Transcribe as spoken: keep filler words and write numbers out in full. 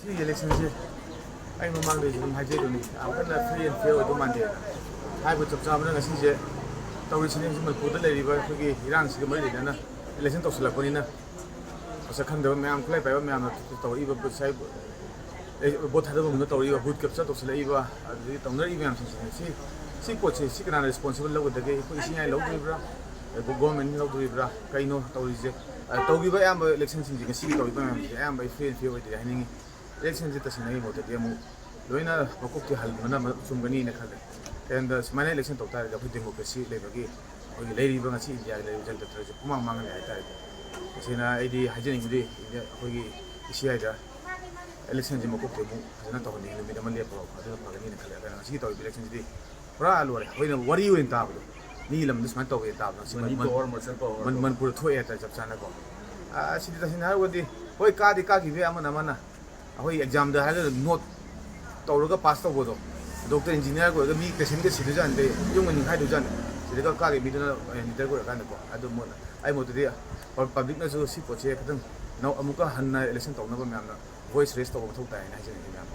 ꯁꯤꯒꯤ ꯏꯂꯦꯛꯁꯟꯁꯤ ꯑꯩ ꯃꯃꯥꯡꯗꯩꯁꯨ ꯑꯗꯨꯝ ꯍꯥꯏꯖꯩꯗꯨꯅꯤ, ꯌꯥꯝ ꯀꯟꯅ ꯐ꯭ꯔꯤ ꯑꯦꯟ ꯐꯤꯌꯔ ꯑꯣꯏꯗꯧ ꯃꯥꯟꯗꯦ꯫ ꯍꯥꯏꯕ ꯆꯞ ꯆꯥꯕꯅ ꯉꯁꯤꯁꯦ ꯇꯧꯔꯤꯁꯤꯅꯦ, ꯍꯧꯖꯤꯛ ꯃꯅꯤꯄꯨꯔꯗ ꯂꯩꯔꯤꯕ ꯑꯩꯈꯣꯏꯒꯤ ꯏꯔꯥꯡꯁꯤꯒ ꯃꯔꯤ ꯂꯩꯅꯅ ꯏꯂꯦꯛꯁꯟ ꯇꯧꯁꯤꯜꯂꯛꯄꯅꯤꯅ, ꯃꯁꯛ ꯈꯪꯗꯕ ꯃꯌꯥꯝ, ꯈꯨꯠꯂꯥꯏ ꯄꯥꯏꯕ ꯃꯌꯥꯝꯅ ꯇꯧꯔꯛꯏꯕ ꯉꯁꯥꯏ, ꯑꯦ, ꯚꯣꯠ ꯊꯥꯗꯕ ꯃꯐꯝꯗ ꯇꯧꯔꯛꯏꯕ, ꯕꯨꯠ ꯀꯦꯞꯆꯔ ꯇꯧꯁꯤꯜꯂꯛꯏꯕ, ꯑꯗꯨꯗꯒꯤ ꯇꯧꯅꯔꯛꯏꯕ ꯃꯌꯥꯝꯁꯤꯡꯁꯤꯅ ꯁꯤ, ꯁꯤ ꯄꯣꯠꯁꯦ ꯁꯤ ꯀꯅꯥꯅ ꯔꯦꯁꯄꯣꯟꯁꯤꯕꯜ ꯂꯧꯒꯗꯒꯦ? ꯑꯩꯈꯣꯏ ꯏꯁꯤꯡ ꯏ ꯂꯧꯗꯣꯔꯤꯕ꯭ꯔꯥ? ꯑꯗꯨ ꯒꯣꯔꯃꯦꯟꯅ ꯂꯧꯗꯣꯔꯤꯕ꯭ꯔꯥ? ꯀꯩꯅꯣ ꯇꯧꯔꯤꯁꯦ? ꯑ, ꯇꯧꯈꯤꯕ ꯑꯌꯥꯝꯕ ꯏꯂꯦꯛꯁꯟꯁꯤꯡꯁꯦ, ꯉꯁꯤꯒꯤ ꯇꯧꯔꯤꯕ ꯃꯌꯥꯝꯁꯦ ꯑꯌꯥꯝꯕ ꯑꯩ ꯐ꯭ꯔꯤ ꯑꯦꯟ ꯐꯤꯌꯔ ꯑꯣꯏꯗꯦ ꯍꯥꯏꯅꯤꯡꯉꯤ꯫ ꯏꯂꯦꯛꯁꯟꯁꯦ ꯇꯁꯦꯡꯅ ꯑꯩꯒꯤ ꯃꯣꯠꯇꯗꯤ ꯑꯃꯨꯛ ꯂꯣꯏꯅ ꯃꯀꯣꯛꯇꯤ ꯍꯟꯕꯅ ꯃ-, ꯆꯨꯝꯒꯅꯤꯅ ꯈꯜꯂꯦ꯫ ꯀꯩꯒꯤꯅꯣꯗ ꯁꯨꯃꯥꯏꯅ ꯏꯂꯦꯛꯁꯟ ꯇꯧ ꯇꯥꯔꯗꯤ ꯑꯩꯈꯣꯏ ꯗꯦꯃꯣꯀ꯭ꯔꯦꯁꯤ ꯂꯩꯕꯒꯤ, ꯑꯩꯈꯣꯏꯒꯤ ꯂꯩꯔꯤꯕ ꯉꯁꯤ ꯏꯟꯗꯤꯌꯥꯒꯤ ꯂꯩꯔꯤꯕ ꯖꯟꯇ꯭ꯔꯁꯦ ꯄꯨꯡꯃꯥꯡ ꯃꯥꯡꯍꯜꯂꯦ ꯍꯥꯏꯇꯥꯔꯦ꯫ ꯇꯁꯦꯡꯅ ꯑꯩꯗꯤ ꯍꯥꯏꯖꯅꯤꯡꯕꯗꯤ ꯏꯟꯗꯤꯌꯥ, ꯑꯩꯈꯣꯏꯒꯤ ꯏꯁꯤꯌꯥꯗ ꯏꯂꯦꯛꯁꯟꯁꯦ ꯃꯀꯣꯛꯇꯩ ꯑꯃꯨꯛ ꯐꯖꯅ ꯇꯧꯍꯟꯅꯤꯡꯉꯤ, ꯅꯨꯃꯤꯠ ꯑꯃ ꯂꯦꯞꯄꯒ ꯑꯗꯨꯅ ꯐꯒꯅꯤꯅ ꯈꯜꯂꯦ꯫ ꯑꯗꯨꯅ ꯉꯁꯤꯒꯤ ꯇꯧꯔꯤꯕ ꯏꯂꯦꯛꯁꯟꯁꯤꯗꯤ ꯄꯨꯔꯥ ꯂꯣꯏꯔꯦ꯫ ꯑꯩꯈꯣꯏꯅ ꯋꯥꯔꯤ ꯑꯣꯏꯅ ꯇꯥꯕꯗꯣ, ꯃꯤꯒꯤ ꯂꯝꯗ ꯁꯨꯃꯥꯏꯅ ꯇꯧꯋꯦ ꯇꯥꯕꯗꯣ, ꯁꯤ ꯃꯅꯤ ꯃꯟ-, ꯄꯋꯥꯔ ꯃꯁꯜ ꯄꯋꯥꯔ ꯃꯟ-, ꯇꯧꯕ꯫ ꯃꯅꯤꯄꯨꯔꯗ ꯊꯣꯛꯑꯦ ꯍꯥꯏꯇꯥꯔꯦ ꯆꯞ ꯆꯥꯅꯀꯣ꯫ ꯑꯥ, ꯁꯤꯗꯤ ꯇꯁꯦꯡꯅ ꯍꯥꯏꯔꯒꯗꯤ ꯍꯣꯏ, ꯀꯥꯗꯤ ꯀꯥꯈꯤꯕ ꯌꯥꯏ, ꯑꯃꯅ ꯑꯃꯅ ꯑꯩꯈꯣꯏ ꯑꯦꯛꯖꯥꯝꯗ ꯍꯥꯏꯔꯒ ꯅꯣꯠ ꯇꯧꯔꯒ ꯄꯥꯁ ꯇꯧꯕꯗꯣ, ꯗꯣꯛꯇꯔ ꯏꯟꯖꯤꯅꯤꯌꯥꯔꯒ ꯑꯣꯏꯔꯒ ꯃꯤ ꯄꯦꯁꯦꯟꯒ ꯁꯤꯗꯣꯏꯖꯥꯠꯅꯤ, ꯌꯨꯝꯒ ꯅꯤꯡꯈꯥꯏꯗꯣꯏꯖꯥꯠꯅꯤ꯫ ꯁꯤꯗꯒ ꯀꯥꯈꯤꯕ ꯃꯤꯗꯨꯅ ꯂꯤꯗꯔꯒ ꯑꯣꯏꯔꯀꯥꯟꯗꯀꯣ꯫ ꯑꯗꯨ ꯃꯣꯠꯅ ꯑꯩ ꯃꯣꯠꯇꯗꯤ ꯄꯕ꯭ꯂꯤꯛꯅꯁꯨ ꯁꯤ ꯄꯣꯠꯁꯦ ꯈꯤꯇꯪ ꯅꯧ-, ꯑꯃꯨꯛꯀ ꯍꯟꯅ ꯏꯂꯦꯛꯁꯟ ꯇꯧꯅꯕ ꯃꯌꯥꯝꯅ ꯚꯣꯏꯁ ꯔꯦꯁ ꯇꯧꯕ ꯃꯊꯧ ꯇꯥꯏꯅ ꯍꯥꯏꯖꯅꯤꯡꯉꯤ ꯃꯌꯥꯝ꯫